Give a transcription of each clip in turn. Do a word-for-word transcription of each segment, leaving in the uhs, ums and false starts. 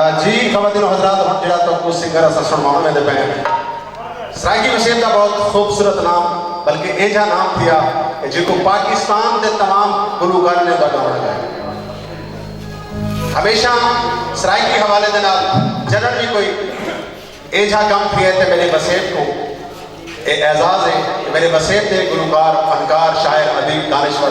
جی خواتین و حضرات، ہݨ جیڑھا تہاکوں سنگر اساں سݨواوݨ ویندے پئے ہیں، سرائیکی وسیب دا بہت خوبصورت نام، بلکہ اینجھا نام تھیا کہ جیکوں پاکستان دے تمام گلوکاراں نے اوندا ڳاوݨا ڳایا۔ ہمیشہ سرائیکی حوالے دے نال جݙݨ وی کوئی اینجھا کم تھیے تے میݙے وسیب کوں اے اعزاز ہے کہ میݙے وسیب دے گلوکار، فنکار، شاعر، ادیب، دانشور۔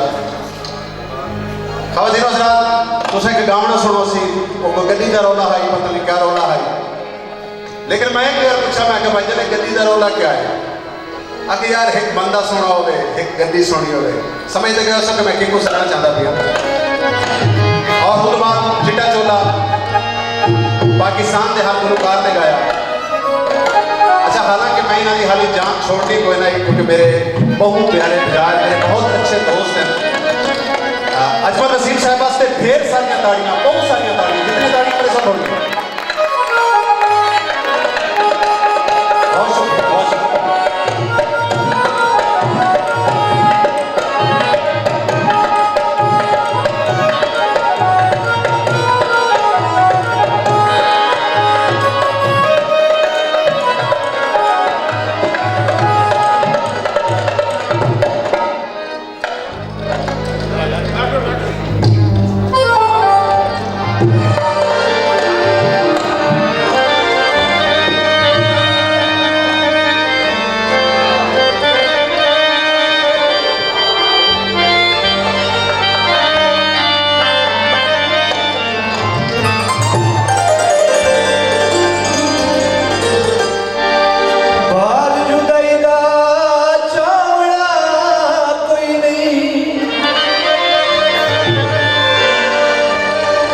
خواتین و حضرات، تساں ہک ڳاوݨا سݨو سی، او کوئی گݙی دا رولا ہئی، پتہ نہیں کیا رولا ہئی۔ لیکن میں ہک وار پچھا، میں کہا، "بھائی جان، اے گݙی دا رولا کیا ہے؟" آکھے، "یار، ہک بندہ سوہݨا ہووے، ہک گݙی سوہݨی ہووے۔" سمجھدے ڳئے ہوسو کہ میں کیکوں سݙݨا چاہندا پیاں۔ اور اوں بعد چٹا چولا پاکستان دے ہر گلوکار نے ڳایا۔ اچھا، حالانکہ میں انہاں دی حالی جان چھوڑݨی کوئی نہ، کیونکہ میرے بہت پیارے بجائے، میرے بہت اچھے دوست ہیں۔ آ، اجمل نسیم صاحب واسطے ڈھیر ساریاں تاڑیاں، بہت ساریاں تاڑیاں، جتنی تاڑیاں میرے ساتھ ہوڑ گئی۔ بہت شکریہ، بہت شکریہ۔ بار جدائی دا چاوڑا کوئی نہیں،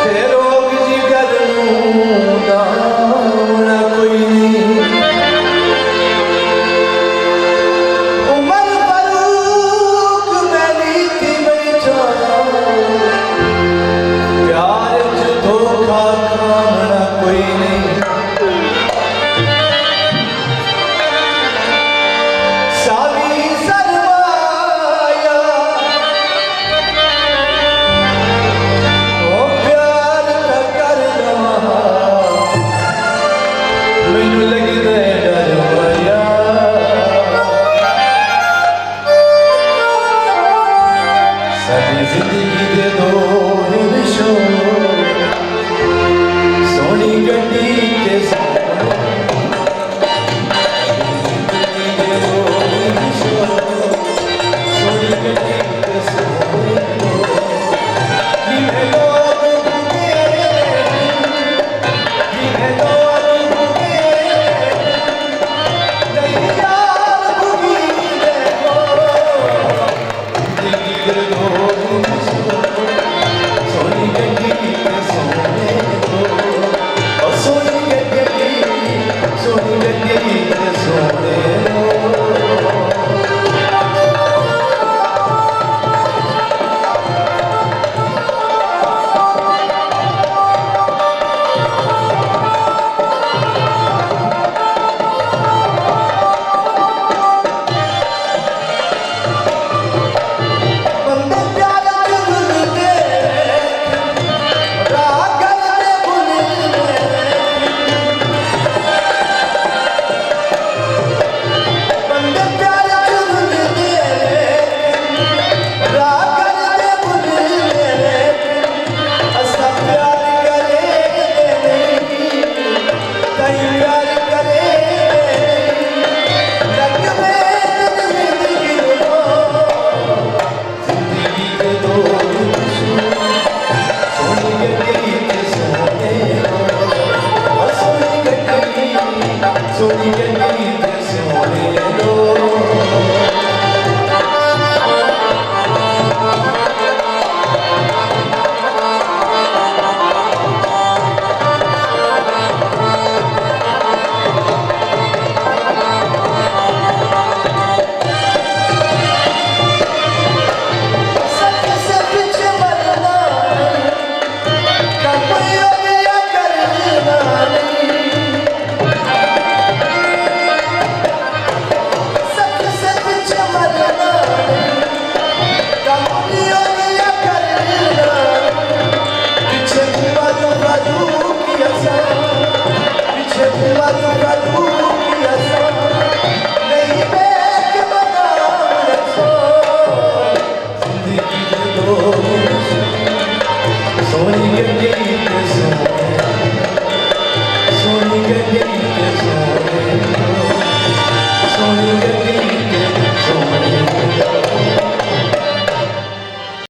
تے روگ جگر نوں داوڑا کوئی نہیں۔ عمر فاروق میݙی تھی ٻیٹھا، پیار اچ دھوکا کھاوݨا کوئی نہیں۔ ساوی سرمایہ، او پیار تاں کر لواں، مینوں لڳدے ݙر مایا۔ ساݙی زندگی دے دو ہن شوق، سوہݨی گݙی تے سوہݨے، سوہݨی گݙی تے سوہݨے، جیویں لوک بھولے، جیویں لوک بھولے، نہیں یار بھلی دے۔